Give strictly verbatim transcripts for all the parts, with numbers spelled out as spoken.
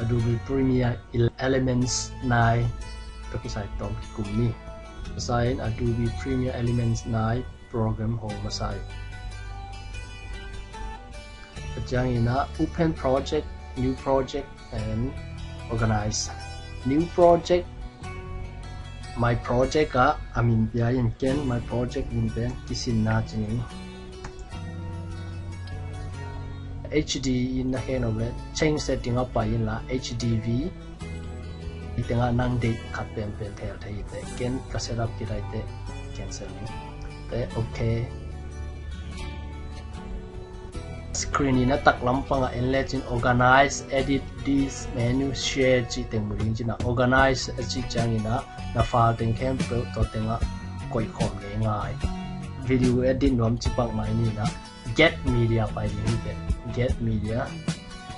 Adobe Premiere Elements nine ka kisai tawm kikum ni. Masa in Adobe Premiere Elements nine program hong masa hi. A ciangin ah open project, new project and organize. New project, my project ah a min pia in ken my project min pen kisinna ci ni. H D in na khen om le change setting ah pai in la H D V. Hi tengah nang deih khat penpen thei thei hi teh ken ka setup kidai teh cancel ni. Teh okay. Screen in a taklam pangah en lecin organize, edit, this, menu, share cih teng mu ding cin a organize a cih ciangin ah na file teng khempeuh tua tengah koih khawm ngeingai. Video edit nuam ci pah mai ni in ah get media pai ding hi teh. Get media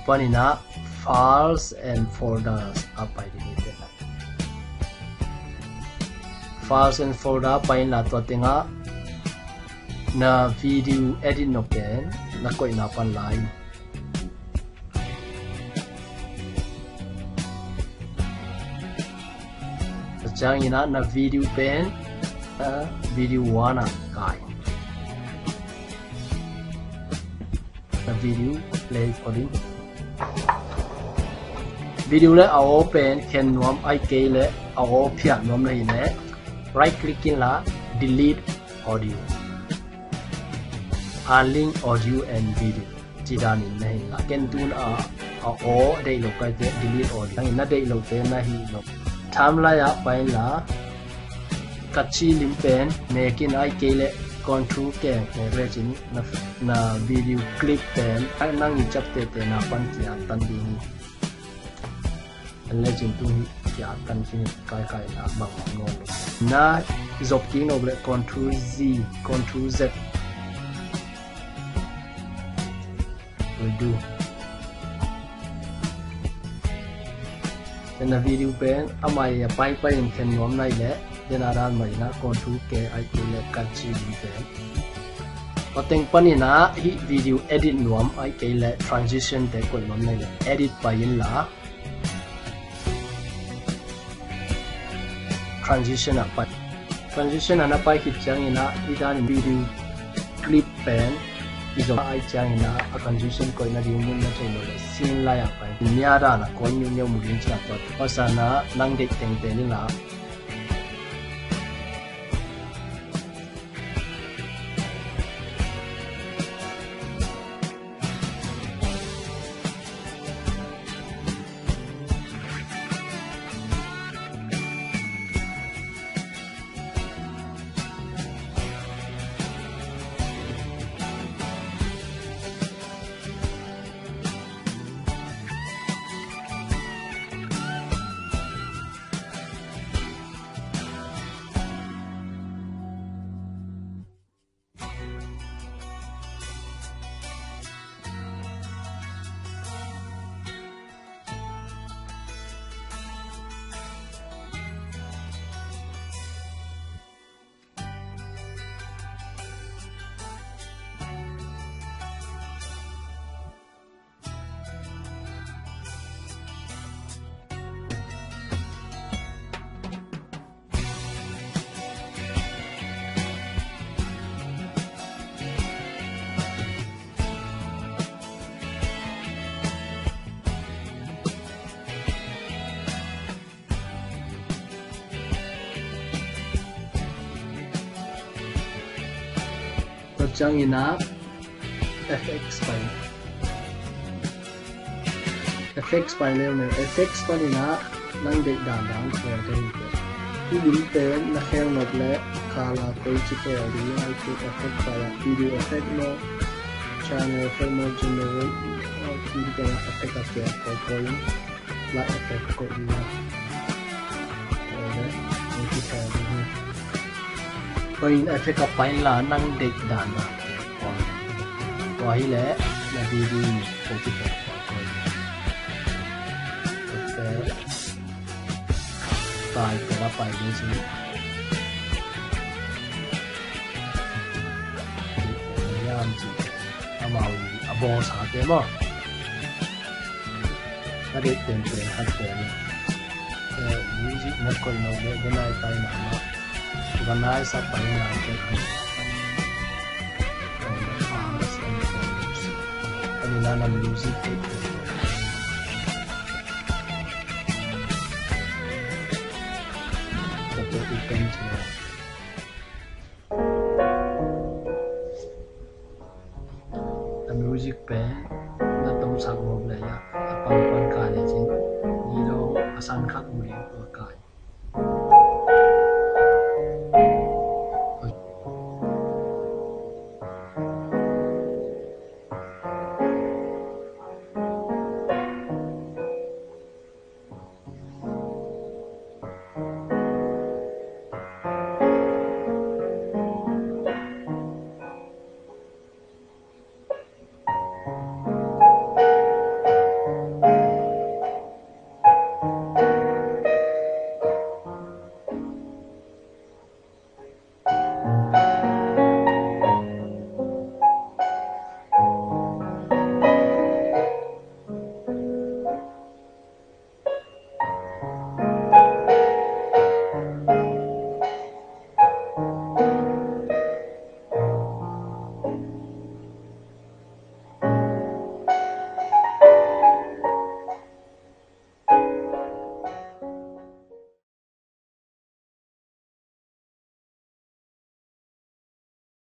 panin ah files and folders ah pai ding hi teh. Files and folder pai in la tua tengah na video edit nop pen na koihna pan la in. A ciangin ah na video pen na video one ah kai. Na video play kholin. Video le a aw pen khen nuam ai kei le a aw phiat nuam na hi le right click in la delete audio. Unlink audio and video. Ci danin na hi la ken tun a a aw deih lo kai te delete audio. Na deih lo te na hi lo. Timeline ah pai in la ka ci lim pen mekin ai kei le control keng keng recin na, na video clip pen nang i cap tete na pan kiat tan ding hi. An lecin tung hi kiat tan khin kaikai na bang bang nuam lo. Na zop kik nop le control Z, control Z. Redo. Tena video pen a mai a pai pai in khen nuam nai le tena dan mai na control K ai kei le kat ci video pen. Pateng panin ah hih video edit nuam ai kei le transition te koih nuam nai le edit pai in la transition ah pai. Transition ah na pai khit ciangin ah i dan in video clip pen i zom ai ciangin ah a transition koihna ding mun na thei lo le scene lai ah pai. Nia dan ah koih niu niu mu ding ciang tua. Pasal na nang deih teng pen in la Tua ciangin ah F X pai. F X pai leu ne, F X panin ah nang deih dan dan khel te hi te. Hi lim pen na khel nop le color koi ci khel ding ai te F X pai ah video effect maw, channel effect maw, generate maw, hi pen ah effect a khel koi koi. Light effect koih ding a. Koih in effect a pai in la nang deih dan a. Tua hi leh na video koih kik a. Koih. Koih. Pai, pai ding si. Yam si. Amau a boss a te maw. Ka deih penpen khat pen, eh, music na koih no le, den ai pai mahmah, van ai sa pai na pen, eh, arms and fingers. Ani na na music te. Ka to i pen pen. A music pen na tawmsak ngawp le a pangpan ka le cin, ni dong a san khat mu ding ko